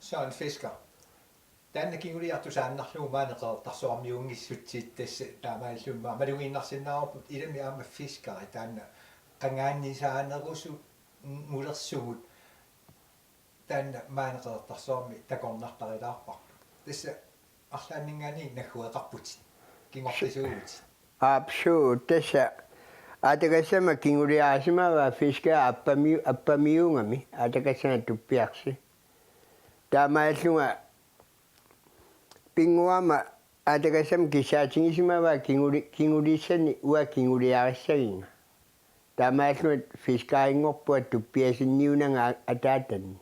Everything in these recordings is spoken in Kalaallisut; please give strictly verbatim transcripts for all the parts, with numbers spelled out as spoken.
Søren Fisker. Taanna kinguliartusaannarlugu maani Qeqertarsuarmiunngissutsit tassa taamaalilluni malugiinnarsinnaavarput ilami aamma Fiskeri taanna qangaaniisaanerusulersugut taanna maani Qeqertarsuarmi takornartarilaarparput. Tassa arlaanninngaanniit naggueqarputit kingortisuuvutit. Aap suu, tassa Aatakassama kinguliarisimavaa Fisker Appamiu-, Appamiuugami Aatakassama Tuppiarsi. Taamaallunga pinnguama Aatakassama kissaatigisimavaa kinguli-, kingulissani uanga kinguliarissagiga. Taamaallunga Fiskerinngorpunga Tuppiasinniunanga ataatanni.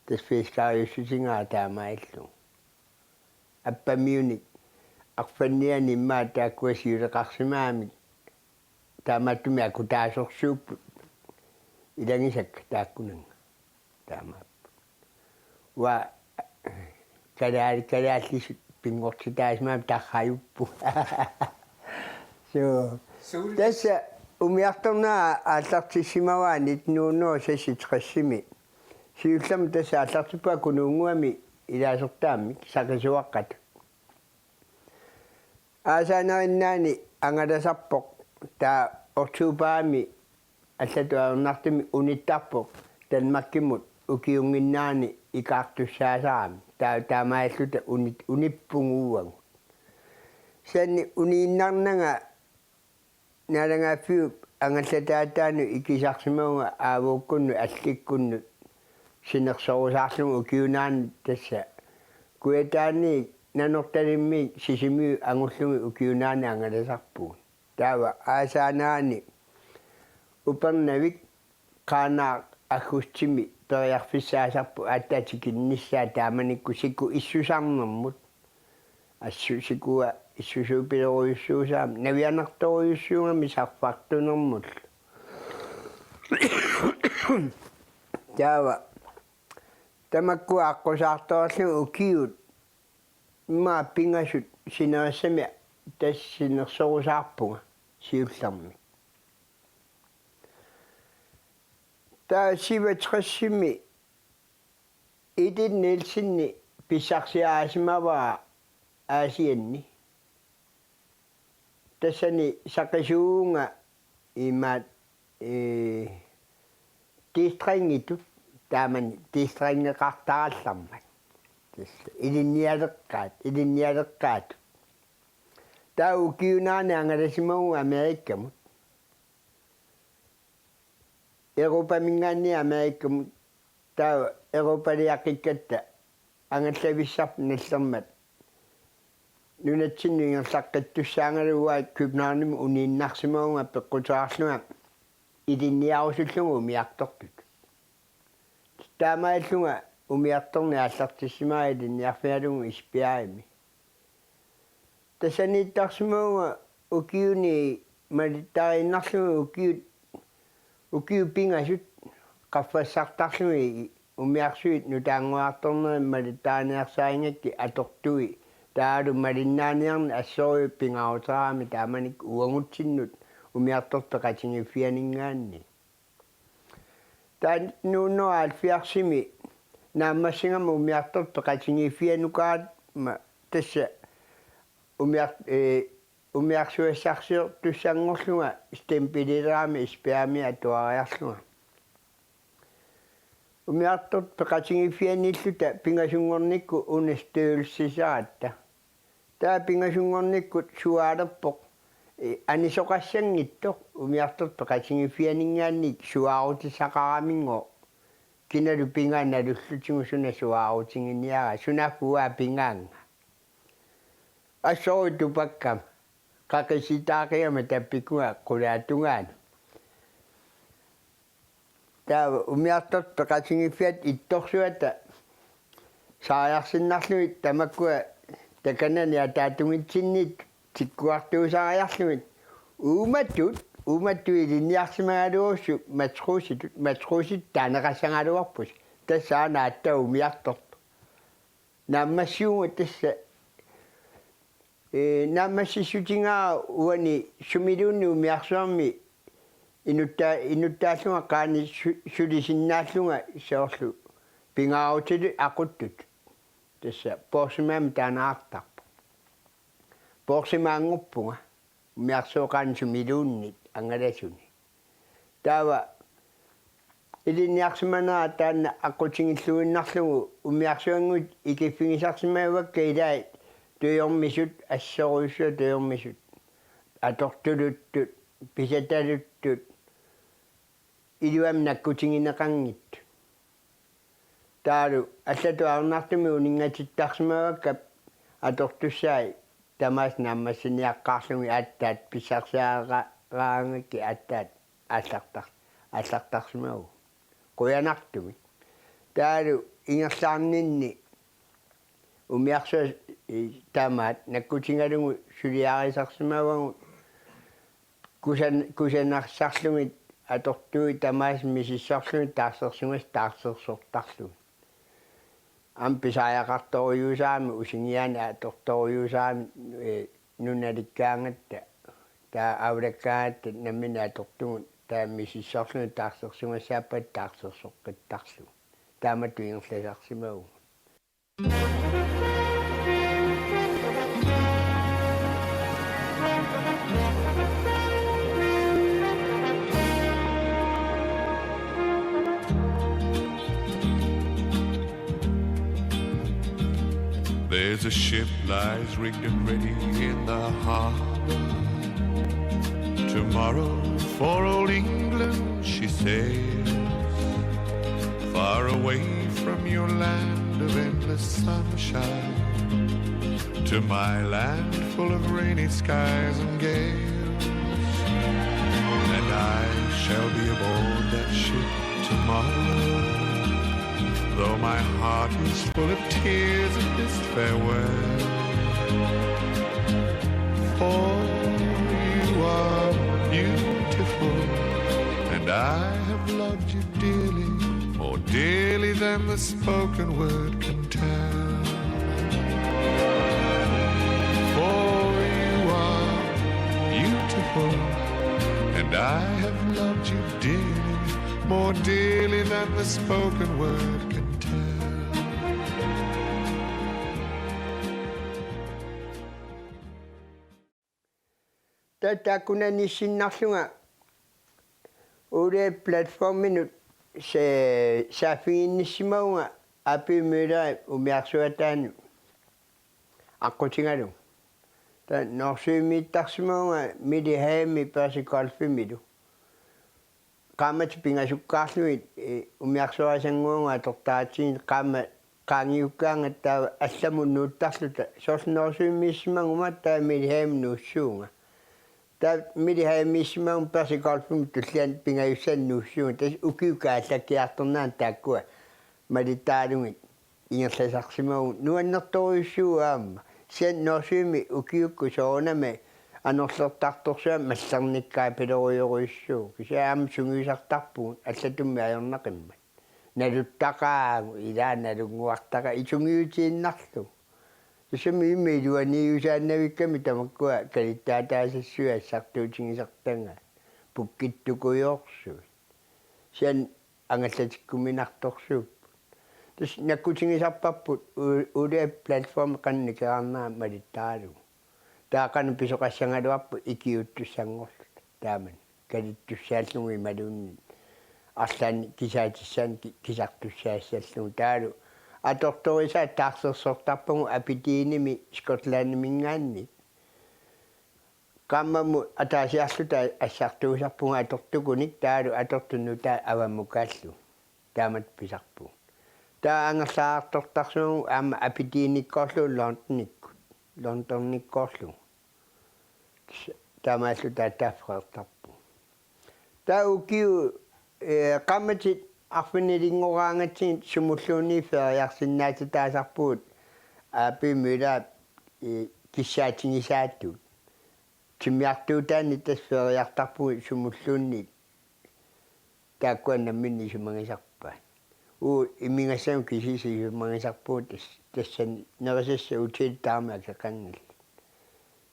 Tassa Fiskeriussutigaa taamaallugu. Appamiunik arfanniani immaqa taakkua siuleqarsimagamik taamaattumik akutaasorsuupput ilagisakka taakkunannga. Taamaapput. Uanga kalaal-, kalaallisut pinngortitaasimagama tarrajuppunga. Suu. Suul- Tassa umiartornera aallartissimavaa nitten hundrede og seksogtresimi. Siullermik tassa aallartippunga Kunuunnguami ilaasortaammik Saqisuaqqatut. Aasaanerinnaani angalasarpoq, taava oktoberimi allatut ajornartumik unittarpoq Danmarkimut ukiunnginnerani ikaartussaasarami. Taa-, taamaalluta unit-, unippunga uagut. Kisianni uniinnarnanga Naalagaaffiup angallataataanut ikisarsimavunga aavukkunnut allikkunnut sinersorusaarlunga ukiup naanerani tassa Kujataaniit Nanortalimmiit Sisimiut angullugit ukiup naanerani angalasarpugut. Taava aasaanerani Upernavik Qaanaaq aggustimi periarfissaasarput aatsaat tikinnissaa taamanikkut siku issusarnermut. Assut sikua issusuupilorujussuusarami navianartorujussuugami sarfartunermullu. Taava tamakkua aqqusaartoorlugit ukiut immaqa pingasut sinerissami tassa sinersorusaarpunga siullermik. Taava syvogtresimi Edith Nielsen pissarsiarisimavara Aasianni. Tassani saqisuuvunga imaat, ee, G-strengitut taamani G-strengeqartarallarmat. Tassa ilinnialeqqaat, ilinnialeqqaatut. Taava ukiup naanerani angalasimavunga Amerikamut. Europaminngaanniit Amerikamut, taava Europaliaqikkakka angallavissarput nallermat nunatsinnut ingerlaqqittussaagaluarlunga Københavnimi uniinnarsimavunga peqquteqarlunga ilinniarusullunga umiartortutut. Taamaallunga umiartorneq aallartissimavara ilinniarfigalugu Esbjergimi. Tassaniittarsimavunga ukiuni malittariinnarlunga ukiut, ukiut pingasut qaffassartarlugit umiarsuit nutaannguartornerini malittariniarsarigakkit atortui taavalu malinnaaniarneq assorujuk pingaaruteqarami taamanikkut uagutsinnut umiartortut peqatigiiffianinngaanniit. Taanna nitten hundrede og halvfjerdsimi naammassigama umiartortut peqatigiiffianukaatima tassa umiar-, ee, umiarsuassarsiortussanngorlunga stempelilerama Esbjergimi atuariarlunga. Umiartortut peqatigiiffianniilluta pingasunngornikkut understøttelsesaratta. Taava pingasunngornikkut suaalerpoq, ee, anisoqassanngitsoq umiartortut peqatigiiffianinngaanniit suaarutissaqaraminngoq kinalu pigaat nalullutigu suna suaarutiginiaraa, sunaaffa uanga pigaannga. Assorujuk tupakkama, qaqisitaaqigama tappikua qulaatungaani. Taava umiartortut peqatigiiffiata ittorsuata saariarsinnarlugit tamakkua takanani ataatungitsinniittut tikkuartuusariarlugit uumatut, uumatut ilinniarsimagaluarussuk matrositut, matrositut taaneqassagaluarpusi. Tassa aana aatsaat umiartortoq. Naammassivunga tassa, ee, naammassissutigaara uani sumiluunniit umiarsuarmi inutta-, inuttaallunga qaani su-, sulisinnaallunga soorlu Pingaarutilik aquttut. Tassa poorsimamik taanna aallartarpoq. Poorsimaanngorpunga umiarsuaqarnit sumiluunniit angalasuni. Taava ilinniarsimanera taanna aqqutigilluinnarlugu umiarsuannguit ikiffigisarsimavakka ilai tujormisut, assorujussuaq tujormisut, atortuluttut, pisataluttut, iluamik nakkutigineqanngitsut. Taavalu allatut ajornartumik uninngatittarsimavakka atortussai tamaasa naammassiniaqqaarlugit aatsaat pissarsiaraangakkit aatsaat aallartar-, aallartarsimavugut. Qujanartumik. Taavalu ingerlaarninni umiarsuaq, eh, tamaat nakkutigalugu suliarisarsimavagut kusan-, kusanartarlugit atortuit tamaasa misissorlugit taarsersugassat taarsersortarlugit. Aamma pisariaqartorujussuarmik usingianik atortorujussuarmik, eh, nunalikkaangatta, taava aulakkaangatta nammineq atortugut, taava misissorlugit taarsersugassaappata taarsersoqqittarlugit. Taamatut ingerlasarsimavugut. There's a ship lies rigged and ready in the harbor. Tomorrow for old England she sails, far away from your land of endless sunshine, to my land full of rainy skies and gales. And I shall be aboard that ship tomorrow, though my heart is full of tears at this farewell. For you are beautiful, and I have loved you dearly, more dearly than the spoken word can tell. For you are beautiful, and I have loved you dearly, more dearly than the spoken word can tell. Taava taakkunaniissinnarlunga uule platforminut sa-, saaffiginnissimavunga A P Møller umiarsuataanut aqqutigalugu. Taava Nordsømiittarsimavunga Mille Heimi Percy Golfimilu. Qaammatit pingasukkaarlugit, eh, umiarsuarisannguagut atortaratsigu qaammat qaangiukkaangat taava allamut nuuttarluta, soorlu Nordsømiissimaguma taava Mille Heimimut nuussuunga. Taava Mille Heimiissimaguma Percy Golfimut tulliani pingajussanik nuussuunga. Tassa ukiukkut aallakkiartorneranni taakkua malittagalugit ingerlasarsimavugut, nuannertorujussuuvoq aamma. Kisianni Nordsømi ukiukkut soorunami anorlertartorsuaq mallernikkaapilorujorujussuuvoq. Kisianni aamma sungiusartarpugut allatut ajornaqimmat. Naluttaqaagut, ilaa nalunnguartaqaaq, isungiutiinnarlugu. Tassami immaqa iluaniusaannavikkami tamakkua kalittaataasassuit assartuutigisartagaat pukkittukujoorsuit. Kisianni angallatikkuminartorsuupput. Tassa nakkutigisarparput u-, uule platformi qanoq nikerarnera malittaralugu. Taava qanoq pisoqassagaluarpoq ikiuuttussanngorluta. Taamani kalittussaallugu imaluunniit arlaannik kisaatissanik ki-, kisartussaassallugu. Taavalu atortorisaat taarsersortarpagut Aberdeenimi Skotlandiminngaanniit. Qaammammut ataasiarluta assartuusarpugut atortukunik, taavalu atortut nutaat avammukaallugu. Taamatut pisarpugut. Taava angerlarartortarsimavugut aamma Aberdeeniikkoorlugu Londonikkut. Londoniikkoorlugu. Taamaalluta taaffertarpugut. Taava ukiut, eh, qaammatit arfinilinngooraangatsigit sumulluunniit feriarsinnaatitaasarpugut A P Møller, eh, kissaatigisaatut. Timmiartuutaanni tassa feriartarpugut sumulluunniit taakkua namminneq isumagisarpaat. Uagut imigassagut kisiisa isumagisarpugut tas-, tassani nerisassat hotelit tamarmik akeqanngillat.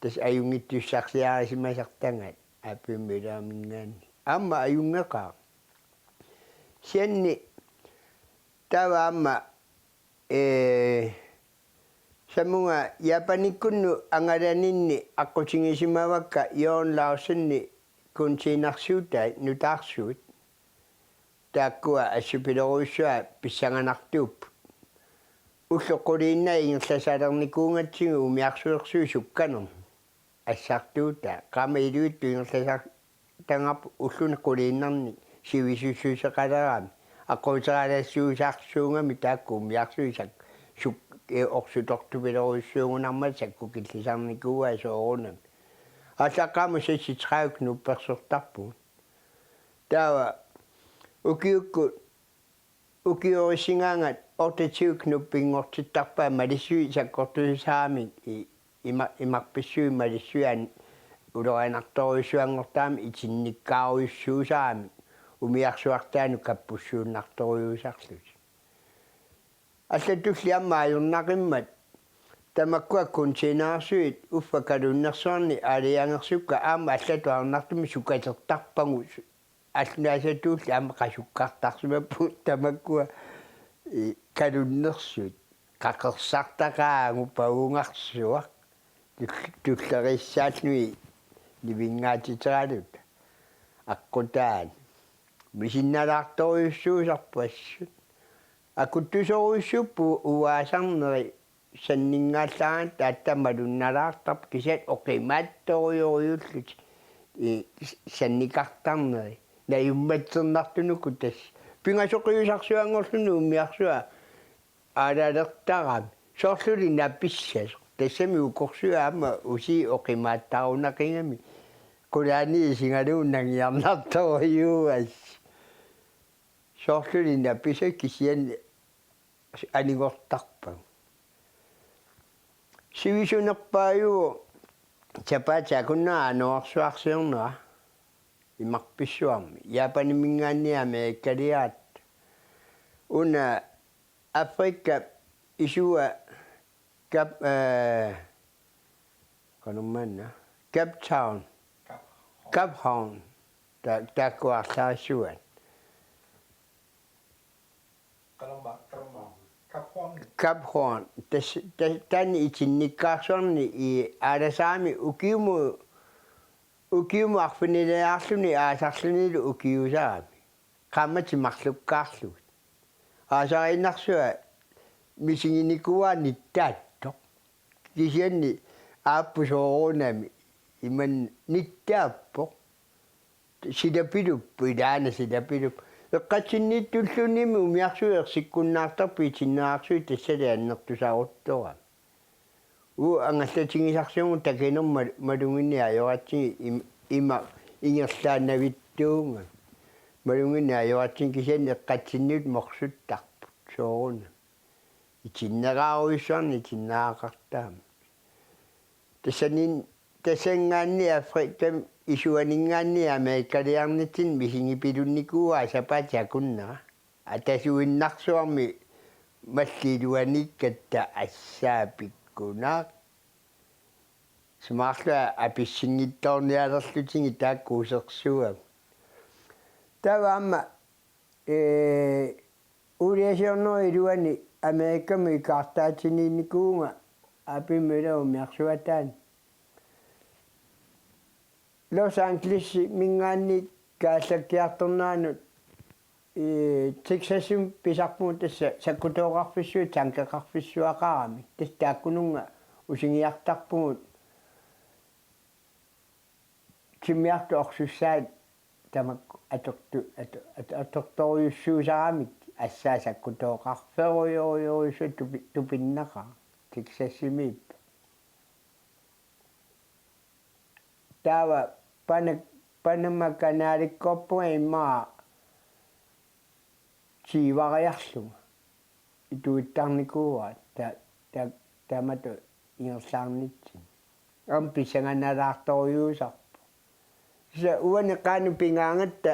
Tassa ajunngitsussarsiarisimasartagaat A P Møllerimingaanniit. Aamma ajunngeqaaq. Kisianni Taava aamma, ee, samunga Japanikkunnut angalaninni aqqutigisimavakka Jørgen Larsenip containersuutai nutaarsuit. Taakkua assut pilorujussuaq pissanganartuupput. Ullut quliinnaq ingerlasaalernikuugatsigit umiarsuersuit sukkanermut. Assartuutaa, qaammat iluitsoq ingerlasartagarput ulluni quliinnarni sivisussuseqaleraami. Aqquteralaassuusarsuugami taakku umiarsuit suk-, ee, orsutortupilorujussuugunarmata sakkukillisarnikuuai soorunami. Aallaqqaammut seksogtredive knuppersortarpugut. Taava ukiukkut ukiorissigaangat otteogtyve knuppinngortittarpaat malissuit sakkortusaramik i-, ima-, imarpissui malissuit an-, ulorianartorujussuanngortaramik itinnikkaarujussuusaramik umiarsuartaanut kappussuunnartorujussuusarlutik. Allatulli aamma ajornaqimmat tamakkua containersuit uffa kalunnersuarnik aalajangersukkat aamma allatut ajornartumik sukatertarpagut. Allunaasatulli aamma qasukkartarsimapput tamakkua, ee, kalunnersuit. Qaqersartaqaagut pavugarsuaq. Tull-, tulleriissaallugit nivinngaatiteraluta. Aqqutaani. Misinnalaartorujussuusarput assut. Akuttusorujussuupput uaasarneri sanninngaallaraangat taatta malunnalaartarput kisianni oqimaatsorujorujullutik, ee, s-, sannikartarneri. Najummatsernartunuku tassa. Pingasoqiusarsuanngorluni umiarsuaq aalalertarami. Soorluli napissasoq. Tassami ukorsuit aamma usiit oqimaattarunaqigami. Qulaani isigalugu nangiarnartorujuuassi. Soorluli napissasoq kisianni anigortarpagut. Sivisunerpaajuvoq sapaatip akunnera januaarsuarsiornera imarpissuarmi. Japaniminngaanniit Amerikaliaratta. Una Afrikap isua Cap, eh, qanormaanna? Cape Town. Cap Horn. Ta-, taakku arlarissuaat. Qanormaa, qanormaa. Cap Horn. Cap Horn. Tas-, ta-, taanna itinnikkaarsuarnik i-, aalasaami ukiumut, ukiumut arfiniliarluni aasarlunilu ukiusarami. Qaammatit marlukkaarlugit. Aasariinnarsuaq misiginikuuara nittaattoq. Kisianni aapput soorunami imannak nittaappoq. Silapiluppoq, ilaana silapiluppoq. Eqqatsinniittulluunniimmi umiarsuit ersikkunnaartarput itinneqarsuit tassali annertusaruttorami. Uagut angallatigisarsivugut takinermut malugineq ajoratsigit im-, ima ingerlaannavittuugami. Malugineq ajoratsigit kisianni eqqatsinniittut morsuttarput soorunami. Itinneqarujussuarnik itinneqartarami. Tassani, tassanngaanniit Afrikami isuaninngaanniit Amerikaliarnitsinni misigipilunnikuuara sapaatip akunnera. Atasuinnarsuarmi mallit iluaniikkatta assaapikkunaaq. Sumaarlua apissinngitsoornialerlutigit taakku usersuagut. Taava aamma, ee, uliasiornerup iluani Amerikami ikaartaatiniinnikuuvunga apimila umiarsuataani. Los Angelesiminngaanniit kaallakkiartorneranut, ee, Texasimi pisarpugut tassa sakkutooqarfissuit tankeqarfissuaqaramik. Tassa taakkununnga usingiartarpugut timmiartut orsussaat tamakku atortu-, ato-, ato-, atortorujussuusaramik assaat sakkutooqarferujorujussuaq tupi-, tupinnaqaaq Texasimiippoq. Taava Pana-, Panama Kanalikkoorpunga immaqa tiivariarlunga. Ituittarnikuuara ta-, ta-, taamatut ingerlaarnitsinni. Aamma pissanganalaartorujussuusarpoq. Kisianni uani qanoq pigaangatta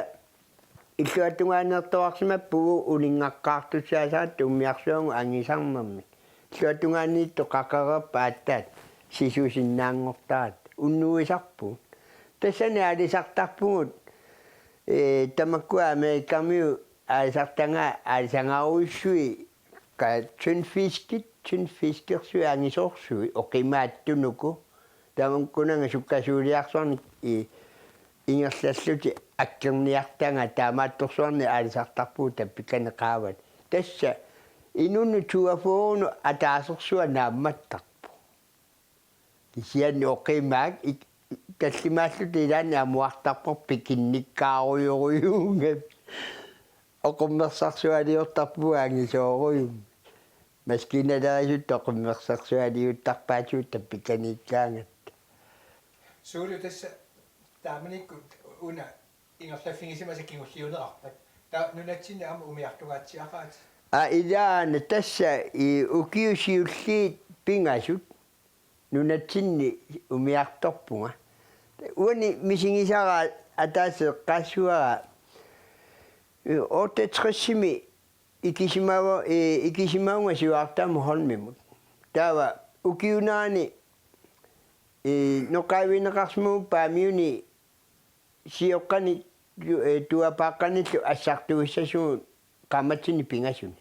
illuatungaaneersuarsimappugut uninngaqqaartussaasaratta umiarsuagut angisarnermik. Illuatungaaniittut qaqereerput aatsaat sisusinnaanngortaratta. Unnuisarpugut. Tassani aalisartarpugut, ee, tamakkua Amerikamiut aalisartagaa aalisangaarujussuit, ka tunfiskit, tunfiskersuit angisoorsui oqimaattunuku. Tamakkunannga sukkasuuliarsuarnik i-, ingerlallutik akkerniartagaa taamaattorsuarnik aalisartarpugut tappikani qaavat. Tassa inunnut tuafoorunut ataasersua naammattarpoq. Kisianni oqimaat ik-, tallimaalluta ilaanni amuartarpoq pikinnikkaarujorujuugami. Oqimmersarsualiortarpugut angisoorujussuit. Maskiinalerisut oqimmersarsualiuttarpaatigut tappikaniikkaangatta. Suulu tassa taamanikkut una ingerlaffigisimasat kingulliunerarpat. Taava nunatsinni aamma umiartungaatsiaqaat. Aa, ilaana tassa i ukiut siulliit pingasut nunatsinni umiartorpunga. Uani misigisara ataaseq eqqaassavara, otteogtresimi ikisimava-, i-, ikisimavunga siuartaamut Holmimut. Taava ukiunerani, i-, noqaavigineqarsimavunga Paamiuni sioqqanik tu-, eh, tuapaaqqanillu assartuussasugut qaammatini pingasuni.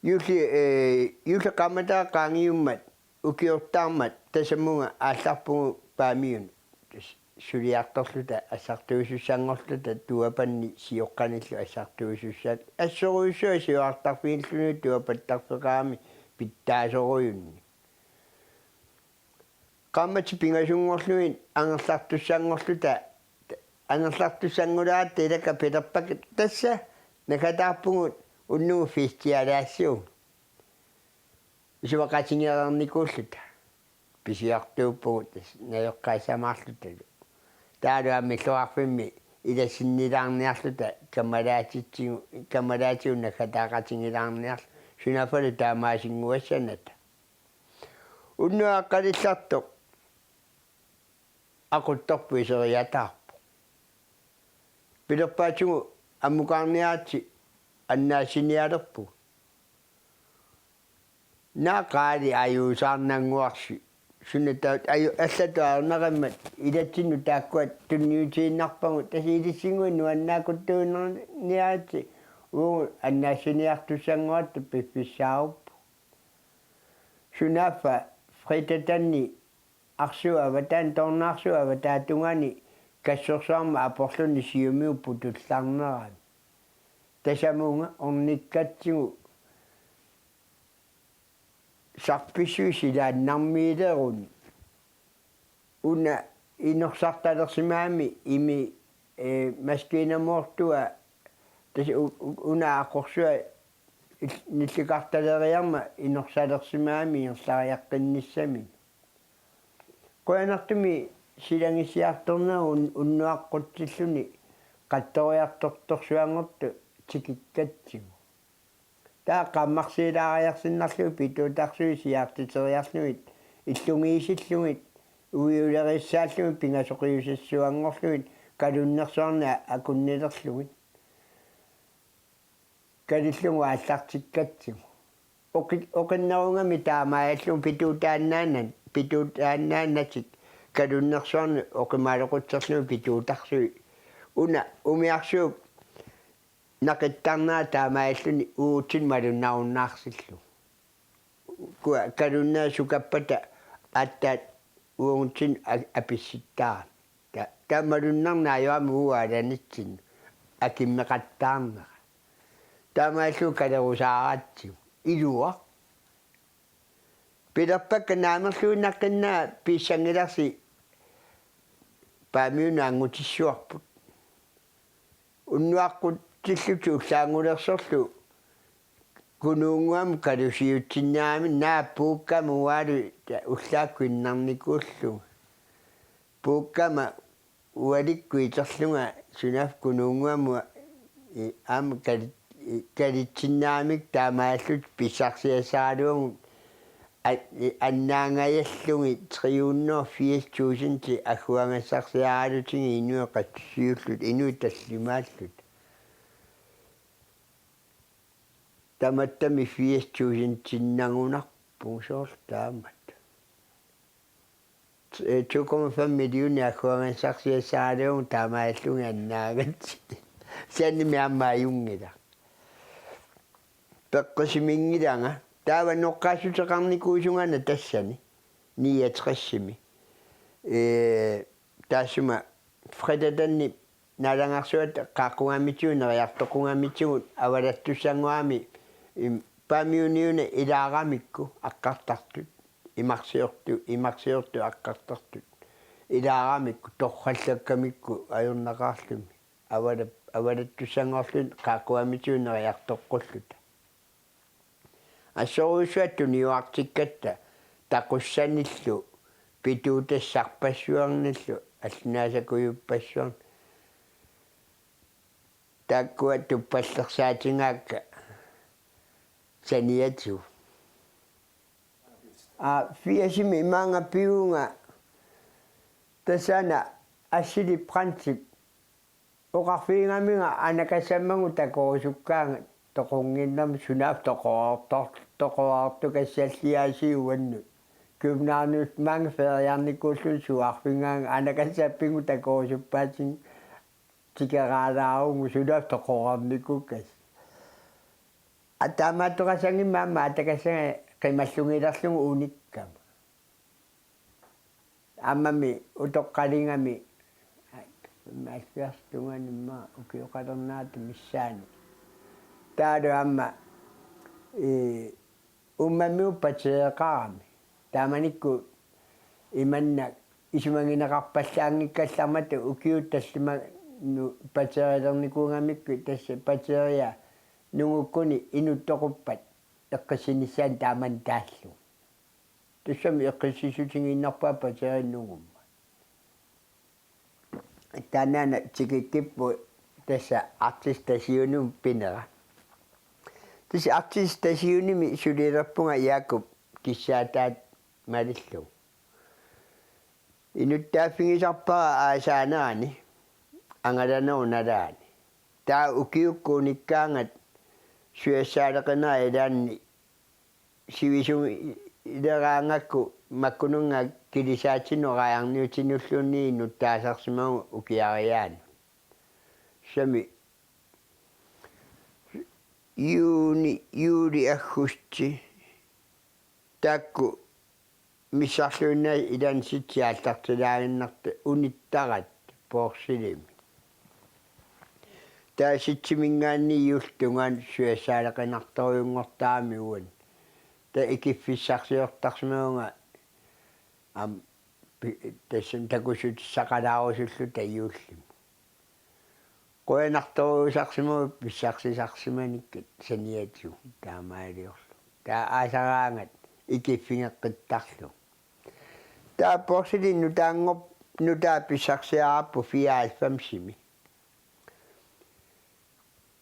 Juulli, eh, juulli qaammataa qaangiummat ukiortaarmat tasamunga aallarpugut Paamiuni. Suliartorluta assartuusussanngorluta tuapanni sioqqanillu assartuusussaat. Assorujussuaq siuartarfigilluni tuapattarfeqarami pitsaasorujunnik. Qaammatit pingasunngorlugit angerlartussanngorluta, angerlartussanngulaaratta ilakka pilerpakka tassa nagataarpugut unnugu festivalaassiugut. Isumaqatigereernikuulluta. Pisiartuuppugut tassa najoqqaassamaarlutalu. Taavalu aamma illoqarfimmi ilassinnilaarniarluta kammalaatitsigu-, kammalaatigut nagataaqatigilaarniarluta. Sunaaffalu taamaasinnguassanata. Unnuaq aqqalillartoq aquttorpoq iseriataarpoq. Pilerpaatigut ammukaarniaritsi annaassinialerpugut. Naak qaali ajuusaarnannguarsi. Suna taava aju-, allatut ajornarimmat ilatsinnut taakkua tunniutiinnarpagut tassa ilissinnguit nuannaakuttuinnarniaritsi uagut annaassiniartussannguatta piffissaaruppoq. Sunaaffa Frida Tanni arsuup avataani, Tornaq arsuup avataatungaani kassorsuarmut aporluni siumiupput tullarnerani. Tasamunga ornikkatsigu sarpissui silaannarmiileruni. Una inorsartalersimagami imi, eh, maskiinamoortua tassa u-, u-, una aqorsua il-, nillikartaleriarmat inorsalersimagami ingerlariaqqinnissaminik. Qujanartumik silagissiartornerup un-, unnuaqqutsilluni qattoriartortorsuanngortut tikikkatsigu. Taava qaammarsiilaariarsinnarlugit pituutarsuit siaartiteriarlugit illugiisillugit uiulerissaallugit pingasoqiusassuanngorlugit kalunnersuarnik akunnilerlugit. Kalillugu aallartikkatsigu. Oqi-, oqinnerugami taamaallugu pituutaannaanat, pituutaannaanatik kalunnersuarnik oqimaaloqutserlugit pituutarsuit. Una umiarsuup naqittarnera taamaalluni uatsinnut malunnarunnaarsillugu. Kua kalunnerit sukappata aatsaat uagutsinnut a-, apissittaarami. Ta-, taava malunnarneq ajorami uagut alanitsinnut akimmeqattaarnera. Taamaallugu kalerusaaratsigu. Iluaq. Pilerpakka naamerluinnaqqinnaaq piissanngilarsi Paamiunut angutissuarput. Unnuaqqutsillutik ullaanngulersorlu Kunuunnguamut kalusiutsinnaami naak Puukkama uagut ullaakkut innarnikuullunga. Puukkama ualikkut iterlunga sunaaffa Kunuunnguamut i-, aamma kali-, i-, kalitsinnaamik taamaallutik pissarsiassaraluagut a-, i-, annaangajallugit tre hundrede og firs tusind agguagassarsiaralutigit inuit qassit siulliit inuit tallimaallutik. Tamattami firs tusind sinnagunarpugut soorlu taamatut. Eh, to komma fem millioner agguagassarsiassaralugu taamaalillugit annaagatsigit. Sanimi aamma ajunngilaq. Peqqisiminngilanga. Taava noqqaassuteqarnikuusugana tassani. Niogtresimi. Eh, taassuma fredadanni naalagaarsuatta qaaqqugaamitigut neriartoqqugaamitigut avalattussanngorami, im, Paamiuniuna ilaaramikku aqqartartut. Imarsiortu, imarsiortu aqqartartut. Ilaaramikku torrallakkamikku ajornaqaarluni. Avala-, avalattussanngorluni qaaqqugaamitigut neriartoqqulluta. Assorujussuaq tuniuartikkatta taqussanillu pituutassarpassuarnillu allunaasakkujuppassuarni. Taakkua tuppallersaatigaakka saniatigut. Aa, firsimi maanga piunga tassani assili Brandtip oqarfigigamiga anakassammagu takorusukkaangat toqunnginnami sunaaffa toqoraartor-, toqoraartukassalliaasiit uannut. Københavnimut maanga feriarnikuulluni suaarfigaanga anakassappigut takorusuppaatigit tikeraalaarukku sunaaffa toqoraarnikuugassi. Ataamaattoqassanngimmat aamma atakassagaq qimallugilerlugu unikkama. Aammami utoqqaligami halvfjerds tungaanut aamma ukioqalernaata missaani. Taavalu aamma, eh, uummammigut patereqarami. Taamanikkut imannak isumagineqarpallaanngikkallarmata ukiut tallimanut paterilernikuugamikkit tassa pateria nungukkuni inuttoquppat eqqissinissaanut taamani taallugu. Tassami eqqississutigiinnarpaa pateria nungummat. Taannaana tikikkippoq tassa Arctic Stationimi pinera. Tassa Arctic Stationimi sulilerpunga Jakob kissaataata malillugu. Inuttaaffigisarpara aasaanerani angalanerup nalaani. Taava ukiukkut unikkaangat suiassaaleqinera ilaanni sivisunngileraangakku makkununnga kilisaatinut rajarniutinulluunniit inuttaasarsimavugut ukiariaanut. Tassami juuni, juuli, aggustip taakku missarluinnaasa ilaanni sitsi aallartilaaginnartut unittarat Porselimi. Taava sitsiminngaanniit juullip tungaanut suiassaaleqinartorujunngortarami uani. Taava ikiffissarsiortarsimavunga aamma pi-, tassani takussutissaqalaarusulluta juullimut. Qujanartorujussuusarsimavunga pissarsisarsimanikkit saniatigut taamaaliorlugu. Taava aasaraangat ikiffigeqqittarlugu. Taava Porselip nutaanngor-, nutaaq pissarsiararpoq fireoghalvfemsimi.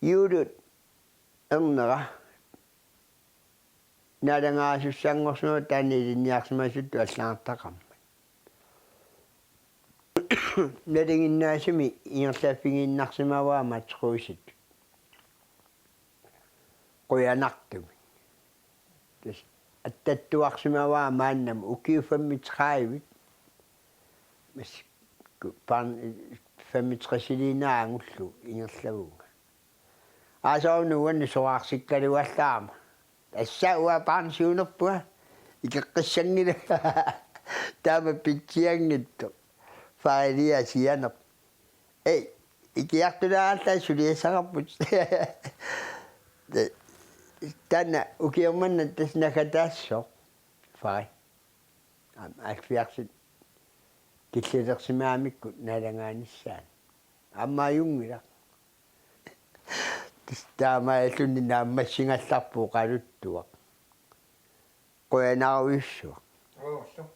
Juulut ernera naalagaasussanngorsimavoq taanna ilinniarsimasutut allagartaqarmat. Nalinginnaasumik ingerlaffigiinnarsimavara Mads Kreutzip. Qujanartumik. Tassa attattuarsimavara maannamut ukiut femogtredive. Mas-, ku-, barn-, femogtresiliinnaq angullugu ingerlavunga. Aasaq una uannut soraarsikkaluallaarama. Tassa uanga pensionerpunga ikeqqissanngilanga. Taama pitsianngitsoq. Farilia sianerpoq. Ei, ikiartulaarallarsi suliassaqarputit. Taanna ukioq manna tassa naggataassooq. Fari. Aamma halvfjerdsit killilersimagamikkit naalagaanissaanut. Aamma ajunngilaq. Tassa taamaalilluni naammassigallarpoq oqaluttuaq. Qujanarujussuaq. Qujanarujussuaq.